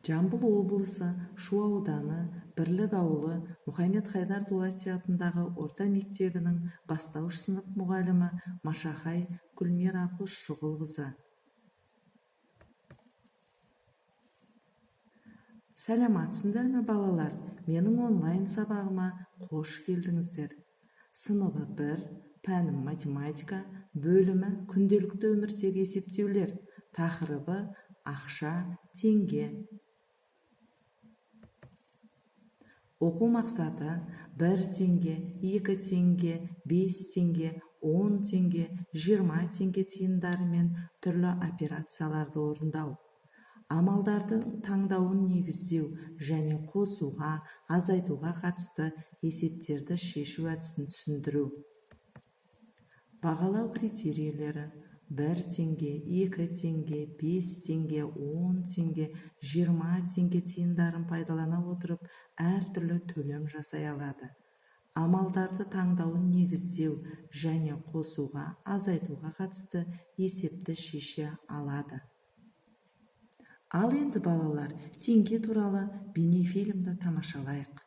Жамбыл облысы, Шу ауданы, Бірлік ауылы, Мұхаммед Хайдар Дулати атындағы орта мектебінің бастауыш сынып мұғалімі Машахай Гүлмира Қосшығұлқызы. Сәлематсыңдар ме, балалар? Менің онлайн сабағыма қош келдіңіздер. Сыныбы 1, пәнім математика, бөлімі күнделікті өмірдегі есептеулер, тақырыбы ақша, теңге. Оқу мақсаты: 1 теңге, 2 теңге, 5 теңге, 10 теңге, 20 теңге тиындарымен түрлі операцияларды орындау. Амалдардың таңдауын негіздеу және қосуға, азайтуға қатысты есептерді шешу әдісін түсіндіру. Бағалау критерийлері: 1 теңге, 2 теңге, 5 теңге, 10 теңге, 20 теңге тиындарын пайдалана отырып, әртүрлі төлем жасай алады. Амалдарды таңдауын негіздеу және қосуға, азайтуға қатысты есепті шеше алады. Ал енді, балалар, теңге туралы бейнефильмді тамашалайық.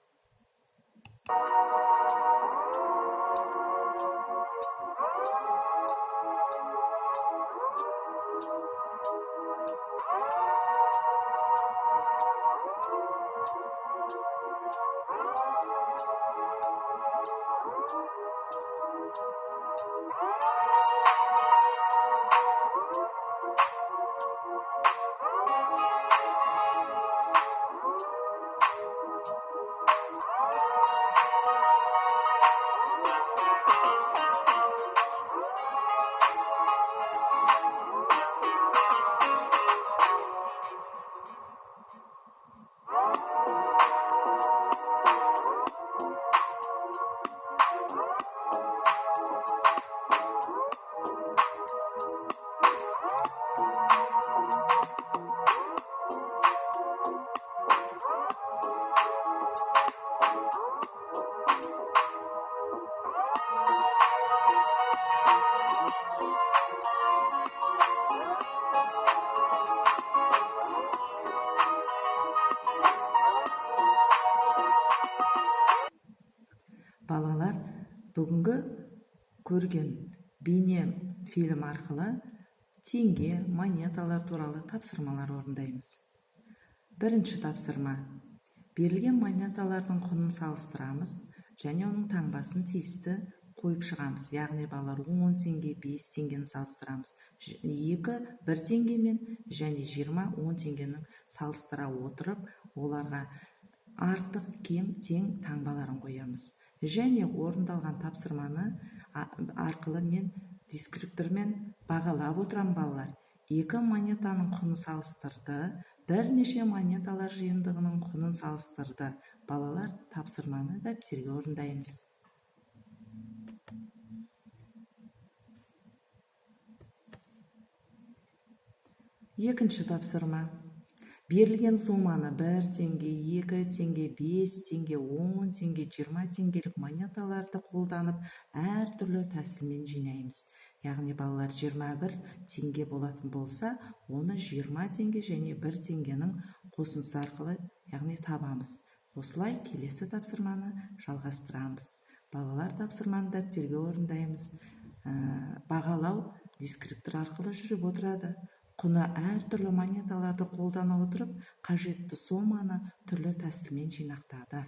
Балалар, бүгінгі көрген бейне фильм арқылы теңге, монеталар туралы тапсырмалар орындаймыз. Бірінші тапсырма: берілген монеталардың құнын салыстырамыз және оның таңбасын тиісті қойып шығамыз. Яғни, балалар, 10 теңге, 5 теңгені салыстырамыз. 2 1 теңгемен және 20 10 теңгенің салыстыра отырып, оларға артық, кем, тең таңбаларын қоямыз. Және орындалған тапсырманы арқылы мен дескриптормен бағалап отырамын. Балалар, екі монетаның құнын салыстырды, бірнеше монеталар жиынтығының құнын салыстырды. Балалар, тапсырманы дәптерге орындаймыз. Екінші тапсырма: берілген соманы 1 теңге, 2 теңге, 5 теңге, 10 теңге, 20 теңгелік монеталарды қолданып, әртүрлі тәсілмен жинаймыз. Яғни, балалар, 21 теңге болатын болса, оны 20 теңге және 1 теңгенің қосындысы арқылы, яғни, табамыз. Осылай келесі тапсырманы жалғастырамыз. Балалар, тапсырманы дәптерге орындаймыз. Бағалау дескриптор арқылы жүріп отырады. Құны әртүрлі монеталарды қолдана отырып, қажетті соманы түрлі тәсілмен жинақтады.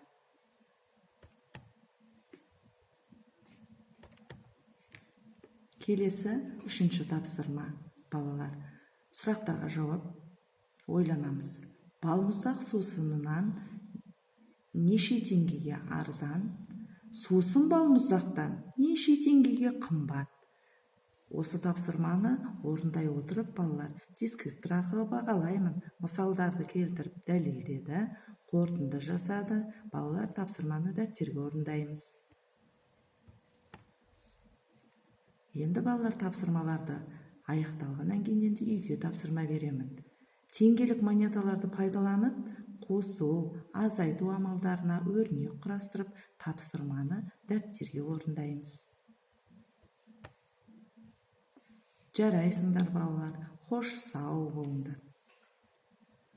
Келесі үшінші тапсырма, балалар, сұрақтарға жауап ойланамыз. Балмұздақ сусынынан неше теңгеге арзан? Сусын балмұздақтан неше теңгеге қымбат? Осы тапсырманы орындай отырып, балалар, дескриптор арқылы бағалаймын. Мысалдарды келтіріп дәлелдеді, қорытынды жасады. Балалар, тапсырманы дәптерге орындаймыз. Енді, балалар, тапсырмаларды аяқталғаннан кейін енді үйге тапсырма беремін. Теңгелік монеталарды пайдаланып, қосу, азайту амалдарына өрнек құрастырып, тапсырманы дәптерге орындаймыз. Жарайсыңдар, балалар, қош сау болыңдар.